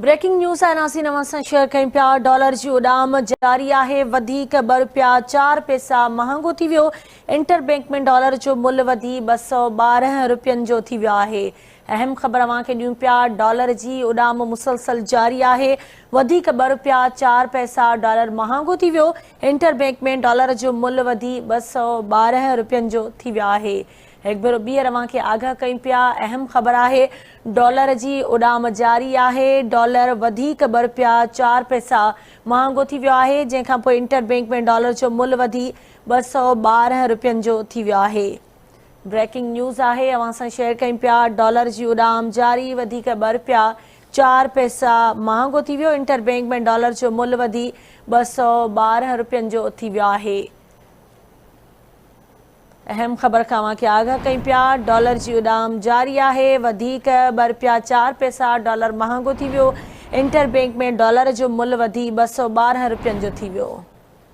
Breaking news آهي ناظرين اوهان سان شيئر ڪيون پيا ڊالر جي اڏام جاري آهي وڌيڪ ٻه روپيا چار پئسا مهانگو ٿي ويو انٽر بينڪ ۾ ڊالر جو ملهه وڌي 212 روپين جو ٿي ويو آهي اهم خبر اوهان کي ڏيون پيا ڊالر جي اڏام مسلسل جاري آهي وڌيڪ ٻه روپيا چار پئسا ڊالر مهانگو ٿي ويو انٽر بينڪ ۾ ڊالر جو ملهه وڌي 212 روپين جو ٿي ويو آهي هڪ ڀيرو ٻيهر اوهان کي آگاهه ڪيون پيا، اهم خبر آهي ڊالر جي اڏام جاري آهي، ڊالر وڌيڪ ٻه رپيا چار پئسا مهانگو ٿي ويو آهي، جنهن کان پوء انٽر بينڪ ۾ ڊالر جو ملهه وڌي 212 رپين جو ٿي ويو آهي. بريڪنگ نيوز آهي اوهان سان شيئر ڪيون پيا، ڊالر جي اڏام جاري، وڌيڪ ٻه رپيا چار پئسا مهانگو ٿي ويو، انٽر بينڪ ۾ ڊالر جو ملهه وڌي 212 رپين جو ٿي ويو آهي. اهم خبر کان اوهان کي آگاهه ڪيون پيا، ڊالر جي اڏام جاري آهي، وڌيڪ ٻه رپيا چار پئسا ڊالر مهانگو ٿي ويو، انٽر بينڪ ۾ ڊالر جو ملهه وڌي 212 رپين جو ٿي ويو.